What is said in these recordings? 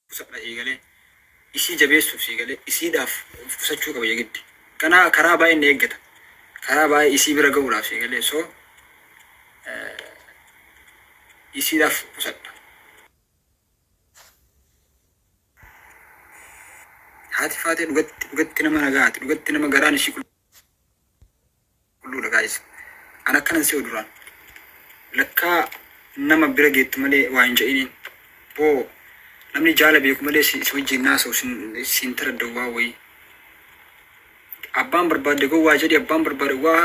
Qusadha sii galee isii jabeessuuf sii galee isiidhaaf of qusachuu qaba yegiddi ganaa karaa baay'een na eeggata karaa baay'ee isii bira ga'uudhaaf sii galee so isiidhaaf qusadha. Haati faatee dhugatti dhugatti nama nagahaati dhugatti nama garaan ishii qulqulluudha guys an akkanan se'u duraan lakkaa nama bira geettu malee waa hin ja'iniin boo namni jaala beeku malee si si wajjiin naasa'u sin siin taradda'u waan wayii abbaan barbaadde gowwaa jedhi abbaan barbaadde waa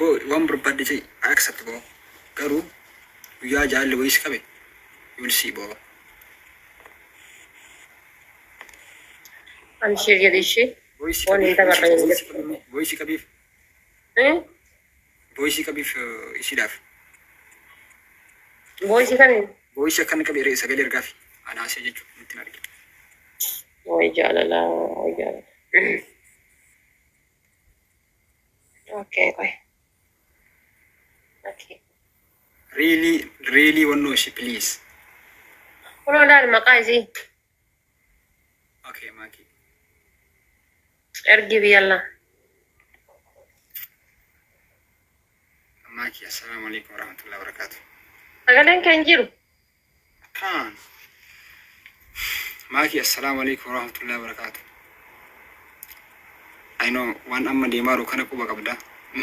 boo waan barbaadde jedhi I accept boo garuu guyyaa jaalli wayii si qabe you will see boo. Amshir jedhi ishee. Voice Waan hin qabiif dabarre hin voice jirtu. qabiif voice qabiif Eh? voice qabiif ishiidhaaf. Voice kamiin? Voice akkan qabi erga sagalee ergaafi anaasee jechuudha nutti hin argine. Way jaalala, way jaalala. Okay, qoy. Okay. Really really wannoo ishii please. Kunoo laal maqaa isii. Okay maakii. Ergi biyyalla. Maakii assalaamu alaikum warahmatullahi wabarakatuh. Sagaleen kee hin jiru. Kaan. Maakii assalaamu alaikum warahmatullahi wabarakatuh. I know waan amma deemaa jiru kana quba qabda.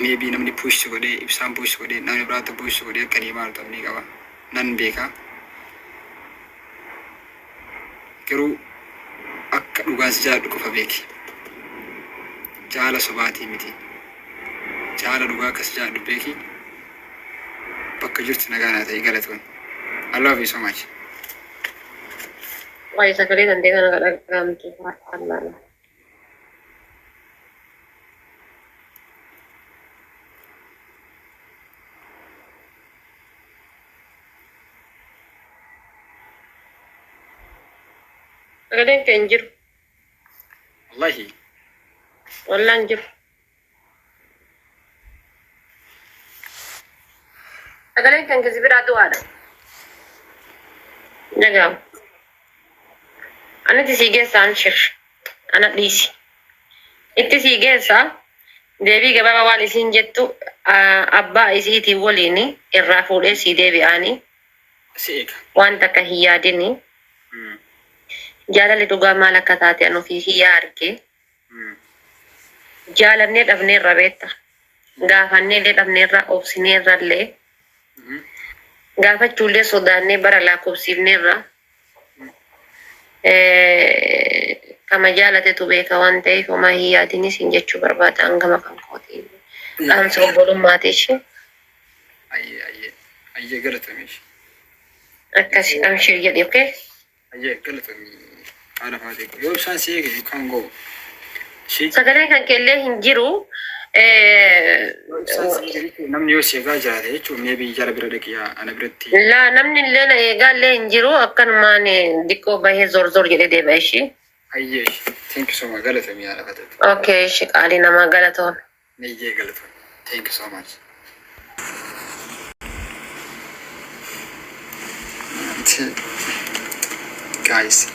Maybe namni push si godhee ibsaan push si godhee namni biraatu push si godhee akka deemaa jirtu abdii qaba. Nan beeka. Garuu akka dhugaan si jaaladhu qofa beeki. Jaala sobaatii miti. Jaala dhugaa akka si jaaladhu beeki. Bakka jirtu nagaa naa ta'i galatoomi. I love you so much. Waa'ee sagalee dandee kana dhaga'amtu. Allah. Sagaleen kee hin jiru. Wallahi. Wallaan hin jiru. Sagaleen kan kee si biraa du'aadha. Dhaga'amu. Anatti sii geessa Amshir. Ana dhiisi. Itti sii geessa deebii gabaabaa waan isiin jettu abbaa isiitiin waliin irraa fuudhee sii deebi'aani. Si eega. Waan takka hin yaadini. Jaalalli dhugaa maal akka taate an ofii kiyyaa arge. Jaalannee dhabneerra beekta. Gaafannee illee dhabneerra obsineerra illee. Gaafachuullee sodaannee bara lakkoofsifneerra. Kama jaalatetu beeka waan ta'eef homaa hin yaadini siin jechuu barbaada hangama kan kootiin. Dhaamsa obbolummaati ishee. Ayyee ayyee ayyee galatoomi ishee. Akkasi amshir jedhi okay. Ayyee galatoomi haadha faatee koo. Yoo ibsaan si eege you can go. Ishee. Sagaleen kan kee illee hin jiru. Yoo ibsaan si eege jechuun namni yoo si eegaa jiraate jechuun maybe jara bira dhaqi yaa ana biratti. Laa namni illee na eegaa illee hin jiru akkanumaan diqqoo bahee zor zor jedhee deebi'a ishii. Ayyee ishee. Thank you so much galatoomi haadha faatee. Okay ishi qaalii namaa galatoome. Ayyee galatoomi. Thank you so much. Guys.